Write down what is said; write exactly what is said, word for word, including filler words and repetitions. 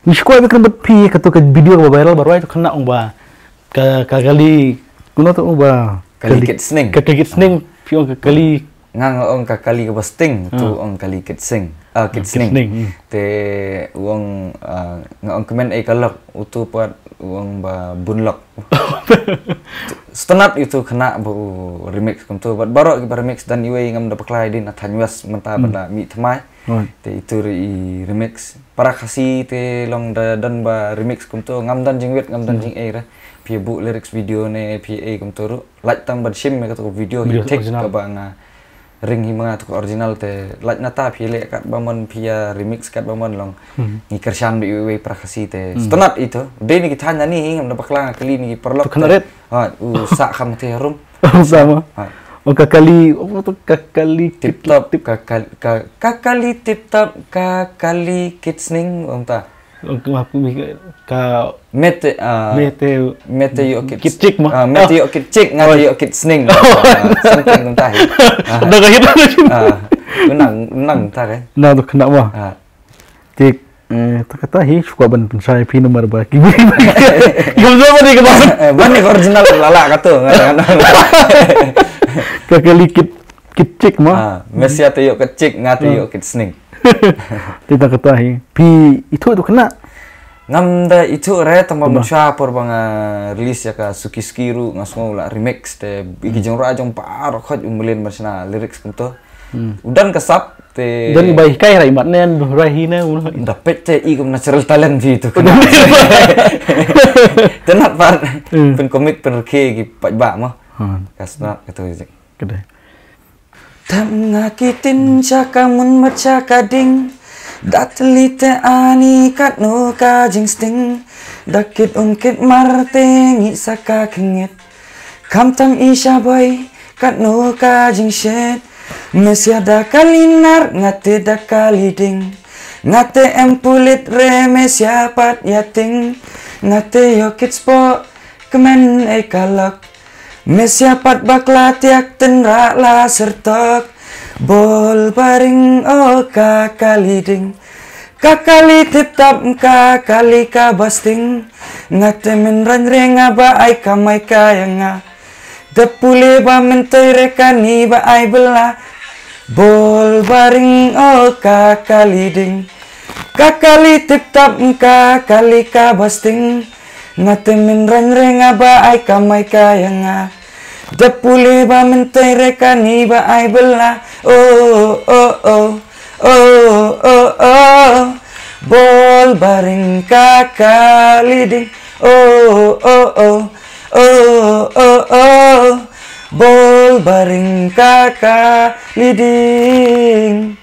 Ngi shu kwah ba kren bad phi kato ka video ba viral ba rwai to khynnah ong ba ka, ka kali, kumno to ong ba Kali kit sning. Ka kali kit sning, phi ong ka kali. Nga nga ong ka kali kaba sting, uto ong kali kit sing. Ah, kit sning. Te u ong, ah, nga ong kmen ei ka lok, uto pat u ong ba bun lok. Sngewtynnat ïa uto khynnah ba u remix kumto, bad baroh kiba remix, don iwei ngam da bakla ïa i, na Thaiñ West mynta ba la mih thymmai. Te ito ruh i remix. Para Khasi te long da don ba remix kumto, ngam don jingwit, ngam don jingei re. Phi buh lyrics video ne phi ei kumto ruh. Lait tang ban shim ïa kato video hi thik kaba nga ring hi ma nga to ka original te. Lait nata phi leh katba mon, phi ïa remix katba mon long. Ngi kyrshan bad iwei iwei para Khasi te. Sngewtynnat ito. Dei na ki thaiñ na ni hi, ngam da bakla, nga kylli na ki paralok. Ha, u sah kham te harum. Sama. Oh, ka kali, oh, to ka kali tip top, ka kali, ka, ka kali tip top, ka kali kit sning, ong ta. Oh, ka, ka, ka mete, ah, mete, mete ïoh kit, kit chick ma. Ah, mete ïoh kit chick, nga te ïoh kit sning. Ah, something ong ta hi. Ah. Dah ka hit. Ah, menang, menang ta kan. Nah, to kena ma. Ah. Tik, eh, ta kata hi, shu kwah ban pynshai phi namar ba ki, ki, ki, ki, ki, ki, ki, ki, ki, ban ni original lala kato, nga, nga, nga. Ka kali kit, kit chick ma. Ah, Mesia te ïoh kit chick, nga te ïoh kit sning. Te ta kata hi, phi ithuh to khynnah. Ngam da ithuh re, tang ba mynshwa por ba nga release ïa ka Suki Suki ruh nga sngew la remix te, i ki jingrwai jong baroh khoit u mlien ban shna lyrics kumto. U don ka sap te. Don i ba hikai rai mat nen, rai hi ne, u. Da peit te i kum natural talent phi to. Te nat pat. Pyn comic pyn rkhe ki paidbah mo. Ka sngap ka to. Ka dei. Tam nga ki tin sha ka mun bad sha ka ding. Da tylli te ani katno ka jingsting. Da kit um kit mar te ngi sa ka khngit. Khamtam i sha boi, katno ka jingshet. Mesia da kali nar, nga te da kali ding. Nga te em pulit re, Mesia pat ïa ting. Nga te ïoh kit spot, kmen ei ka lok. Mesia pat bakla tiak tynrah la syrtok. Bol baring oh ka kali ding. Ka kali tip top ka kali kaba sting. Nga te mynrang re nga ba ai kamai ka ïa nga. Da pule ba myntoi re kane ba ai bylla. Bol baring oh ka kali ding. Ka kali tip top ka kali kaba sting. Nga te mynrang re nga ba ai kamai ka ïa nga. Da pule ba myntoi re kane ba ai bylla. Oh, oh, oh, oh, oh, oh. Bol baring ka kali ding. Oh, oh, oh, oh, oh, oh. Bol baring ka kali ding.